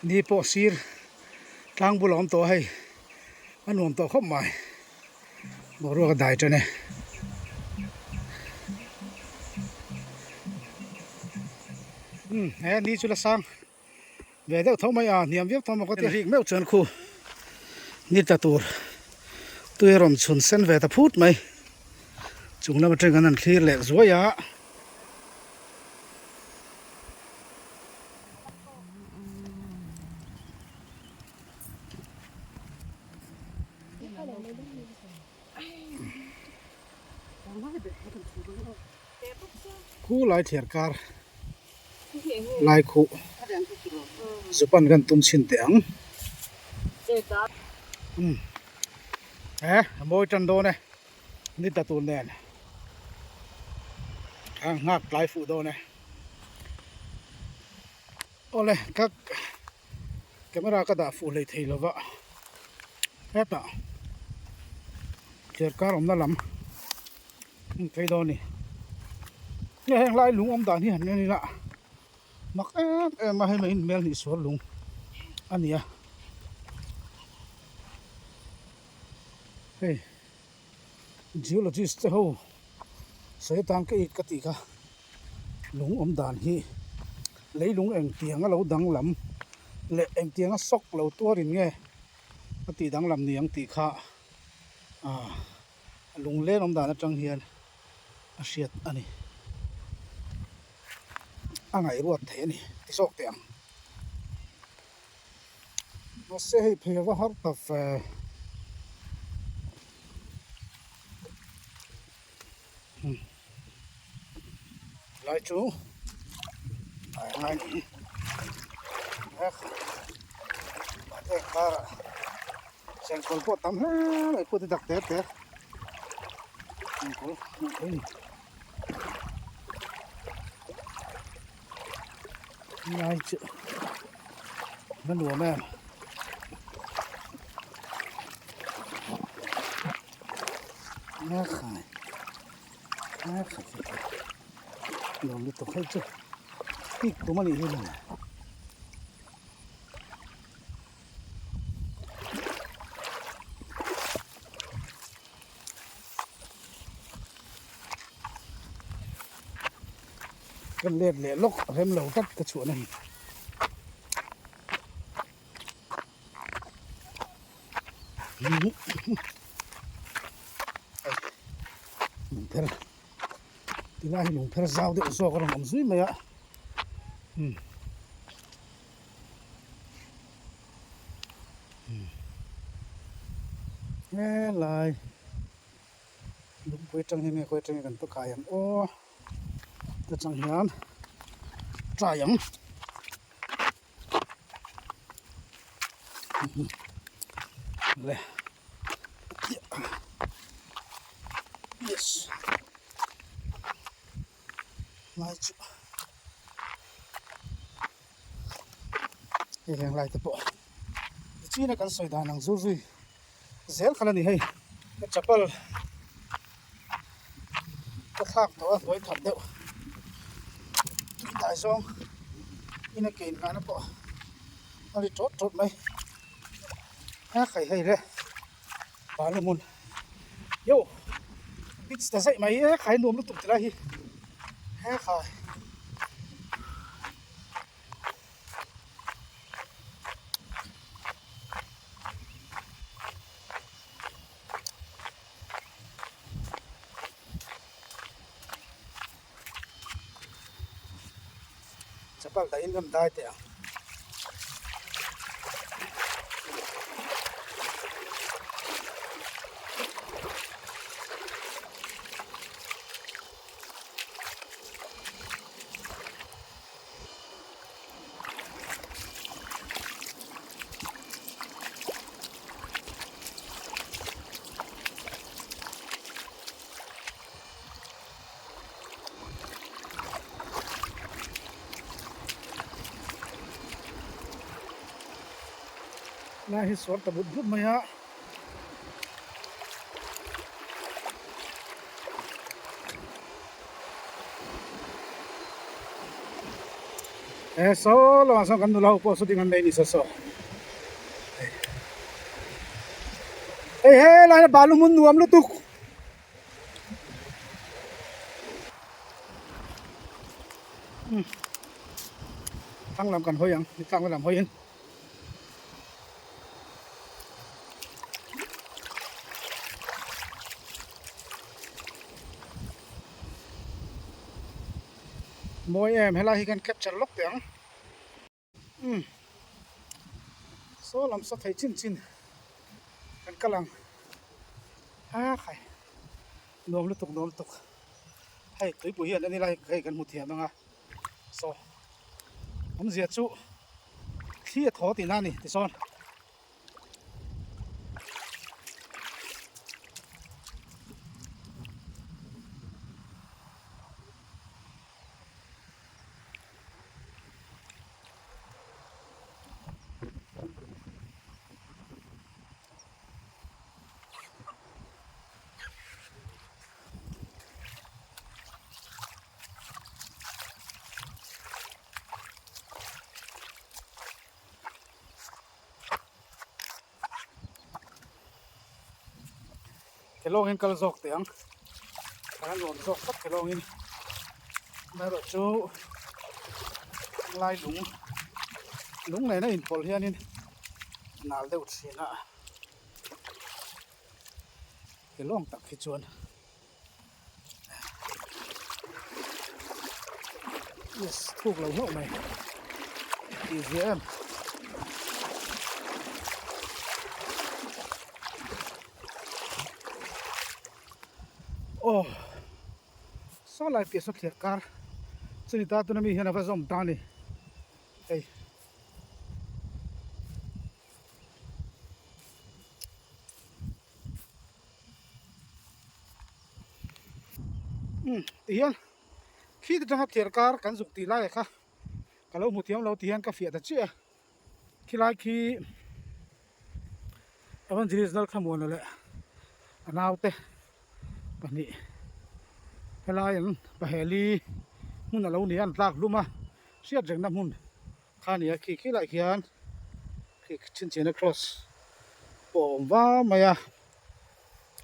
Ni pawh sir tlang bul a awm tawh a hei a nuam tawh khawp mai boruak a dai tan e. Umm he ni chu la sang ve deuh tho mai a hniam viau tho maw ka ti rik meuh chuan khu ni tla tur tui a rawn chhun sen ve ta phut mai chung lam atang an han thlir leh zuai a. Khu lai thliar kar lai khuh zupan kan tum chhin teh ang umm he a mawi tan dawn e ni ta tur nen a nghak tlai fuh dawn e. Awle ka camera ka dah fuh hlei thei lova hetah thliarkar awmna lam hmun phei dawn a ni nge heng lai lung awm dan hi han en ila mak em em a hei mai hmel hnih sual lung a ni a hei geologist te ho sawi atan ka it ka tih kha. Lung awm dan hi leilung engtiang a lo danglam leh engtiang a sawk lo tuarin nge a tih danglam ni ang tih kha ah lung len awm dan atang hian a hriat a ni. A ngaihruat theih a ni ti zawk teh ang. Mahse hei phei a va har ta ve. Lai chu a ngai ni karah chengkawl pawh tam hle mai pawh te dak te te chengkawl hmuh theih a ni. Lai chu a nuam em. Nuam lutuk hei chu pik tum a nih hi mawle. Ka let leh lawk rem lo tlat ka chhuahna hi. Lungpher tilai hi lungpher zau deuh zawk a rawn awm zui mai a umm helai lungpui atang hian nge khawi atang nge kan pakai ang aw ta chang hian try ang. Le yes lai chu hei reng lai te pawh tichuan kan sawi dan ang zul zui zel kha la ni hei ka chapal ka thlak tawh a hnuai khat deuh tui zawng in a ke in nghahna pawh a ri tawt tawt mai a khai hei le balu hmun yo beach ta zaih mai e khai nuam lutuk tilai hi he khai. Chapal dahin kan dai teh ang. Lai hi suar ta but but mai a. E saw lamah sawn kan nula ho pawh shooting an nei ni saw saw. Hei helai hian balu hmun nuam lutuk. Thlang lam kan hawi ang, thlang lam hawiin. Mawi em helai hi kan capture lawk teh ang umm saw lam saw thei chin chin kan kal ang a khai nuam lutuk nuam lutuk hei tuipui hian en ila hei kan hmu thiam ang a saw awmzia chu thli a thaw tihna a ni tichuan. Kelawngin kal zawk teh ang a nuam zawk tlat kelawngin amaherawh chu lai lung lung nena inpawlh hianin a nal deuh thin a kelawng tak hi chuan. Yes thuk lo hlauh mai tih zia em. Aw saw lai piah saw thliar kar chumi ta tuna mi hian a va zawm ta a ni hei. Umm ti hian khi te atanga thliar kar kan zuk tih lai kha ka lo hmu thiam lo ti hian ka fiah ta chiah a khilai khi Evangelist Lalthlamuana leh a naute pahnih helai an paheli hmun alo ni a an tlak hlum a hriat rengna hmun kha a ni a khi khilaiah khian khi chhinchhiahna cross pawh a awm va mai a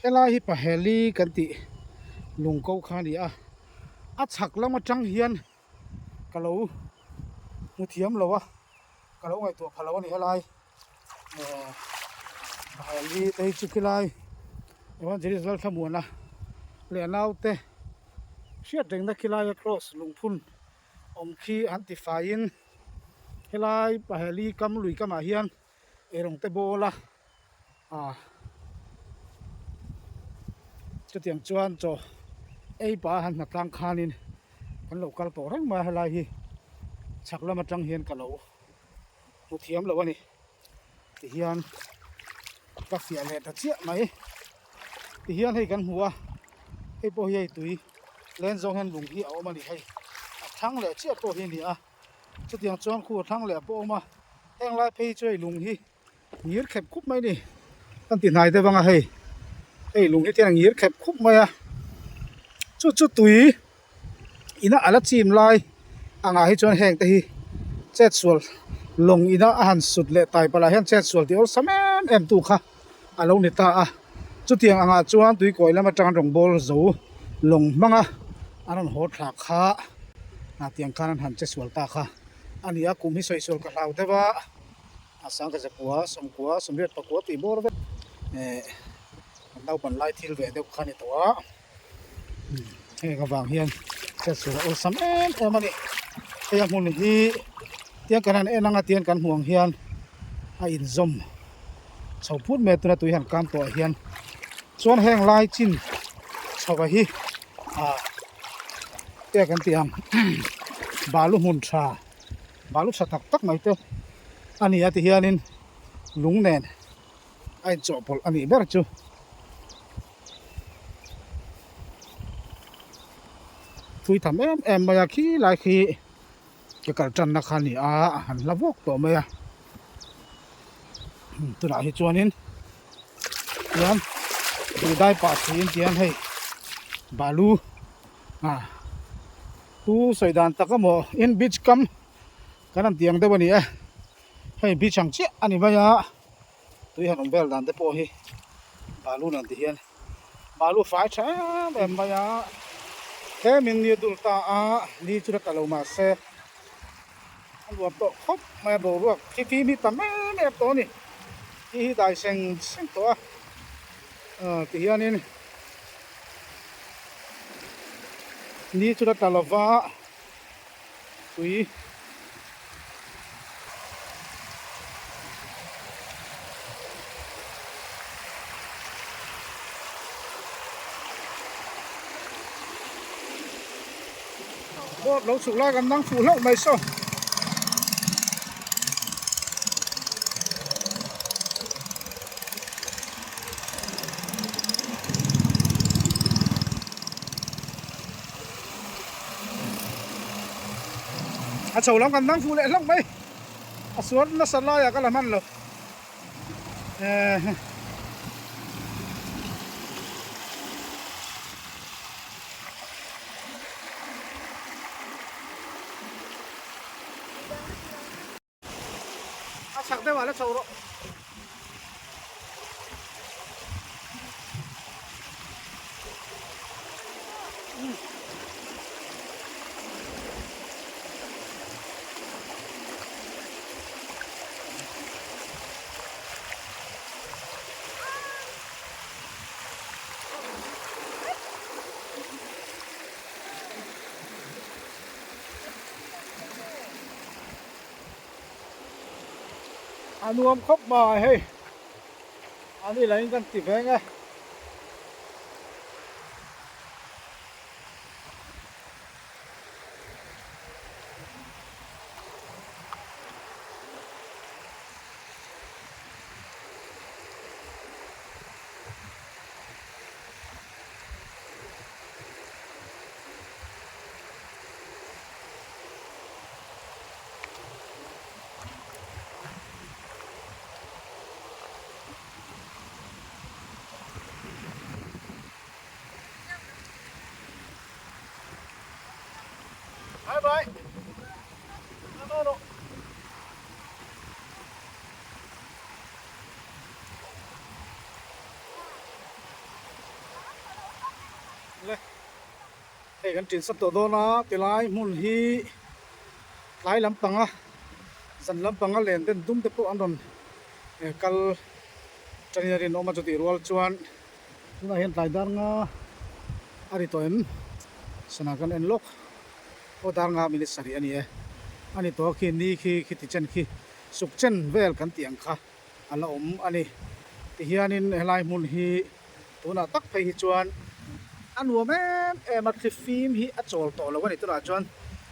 helai hi paheli kan tih lung ko kha a ni a a chhak lam atang hian ka lo hmu thiam lo a ka lo ngaihtuah pha lo a ni helai ehh paheli te hi chu khilai Evangelist Lalthlamuana leh a naute hriat rengna khilaia cross lungphun. Awm khi an ti faiin helai paheli kam lui kamah hian eirawng te bawl a ah chutiang chuan chaw ei pah a han hnatlang khanin kan lo kal tawh reng mai a helai hi chhak lam atang hian ka lo hmu thiam lo a ni tihian ka fiah leh ta chiah mai tihian hei kan hmu a hei pawh hi hei tui len zawng hian lung hi a awm a ni hei a thlang leh chiah pawh hi a ni a chutiang chuan khu a thlang leh pawh a awm a heng lai phei chu hei lung hi ngir khep khup mai a ni kan ti hnai deuh ang a hei hei lung hi tian a ngir khep khup mai a chu chu tui ina a la chim lai angah hi chuan heng te hi chet sual lawng ina a han sut leh tai palh ah hian chet sual tih awlsam em em tu kha a lo ni ta a chutiang angah chuan tuikawi lam atang rawng bawl zo lawng hmang a an rawn haw thla kha ah tiang khan an han che sual ta kha a ni a kum hi sawi sual ka hlau deuh a a sangkhat zakua sawmkua sawmriat pakua tih bawr vek eh an naupan lai thil ve deuh kha a ni tawh a. Heng avang hian chetsual a awlsam em em a ni hei a hmun hi tiang kan han en anga tiang kan hmuh ang hian a inzawm chho phut mai a tuna tui han kam tawh ah hian chuan heng lai chin chho ah hi ah te kan tih ang balu hmun tha balu tha tak tak mai te a ni a ti hianin lung nen a inchawhpawlh a nih ber chu. Thui tham em em mai a khi lai khi ka kal tanna kha a ni a a han hla vawk tawh mai a tunah hi chuanin tian tui dai pah siin tian hei balu ah tu sawi dan tak emaw in beach kam. Kan han tiang deuh a ni e. Hei beach ang chiah a ni mai a, tui han awm vel dan te pawh hi balu nan ti hian balu fai tha em em mai a. Tlemin ni a dul ta a, ni chu la tla lo mahse a nuam tawh khawp mai a, boruak khi fim hi tam em em tawh a ni. Khi hi dai seng seng tawh a, ah ti hianin ni chu la tla lo va. Tui. Boat lo chhuk lai kan dang fuh hlauh mai saw. A chho lam kan dang fuh leh hlauh mai a sual nasa laiah ka la hman lo eh A chak deuh ah la chho rawh. A nuam khawp mai hei a ni lah in kan ti veng e. Bye bye. Bye bye. Le. Hei kan ṭin sat tawh dawn a tilai hmun hi tlai lampanga zan lampanga len den dum te pawh an rawn kal ṭanin a rinawm a chutih rual chuan tunah hian tlai dar nga a ri tawh em sana kan en lawk aw dar nga minute sarih a ni e a ni tawh a khi ni khi khiti chen khi suk chen vel kan tih ang kha a la awm a ni tihianin helai hmun hi. Tunah tak phei hi chuan a nuam em em a, thli fim hi a chawl tawh lo a ni. Tunah chuan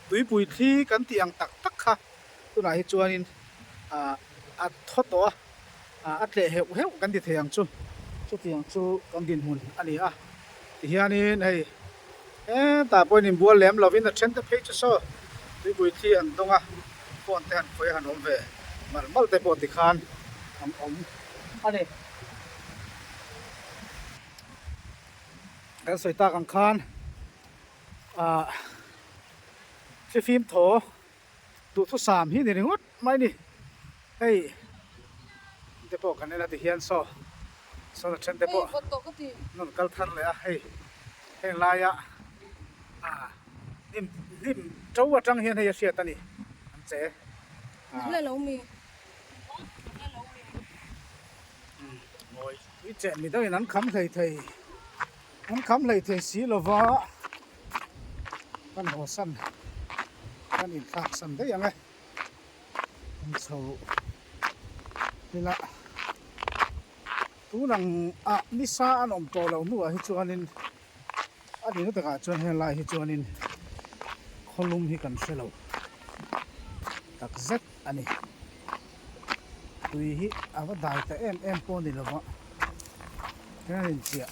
tuipui thli kan tih ang tak tak kha tunah hi chuanin ah a thaw tawh a, ah a tleh heuh heuh kan ti thei ang chu. Chutiang chu kan dinhmun a ni a, tihianin hei hetah pawhin inbual lem lovin a then te phei chu saw tuipui thli an dawng a, phone te han khawih a han awm ve malh malh te pawh tikhan an awm a ni. Kan sawi tak ang khan ah thlifim thaw duhthusam hi ni ringawt mai ni hei te pawh kan en a ti hian saw saw a then te pawh an rawn kal thar leh a hei heng laia ah hnim hnim to atang hian hei a hriat a ni an che ah. Tui cheh mi deuhin an kham hlei thei an kham hlei thei si lova kan haw san kan inthlak san daih ang e kan chho ila tun ang ah nisa an awm tawh lo hnuah hi chuanin a nihna takah chuan helai hi chuanin khawlum hi kan hre lo takzet a ni. Tui hi a va dai ta em em pawh a ni lova hian in chiah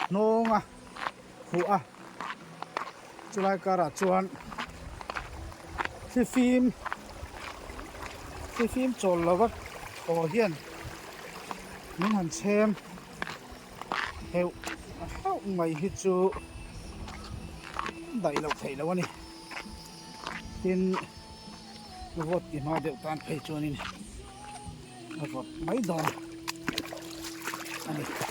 hnawng a khuh a chulai karah chuan thlifim thlifim chawl lova thaw hian min han chhem heuh heuh mai hi chu daih loh theih loh a ni tin. Vawt ti hma deuh tan phei chuanin a vawt mai dawn a ni.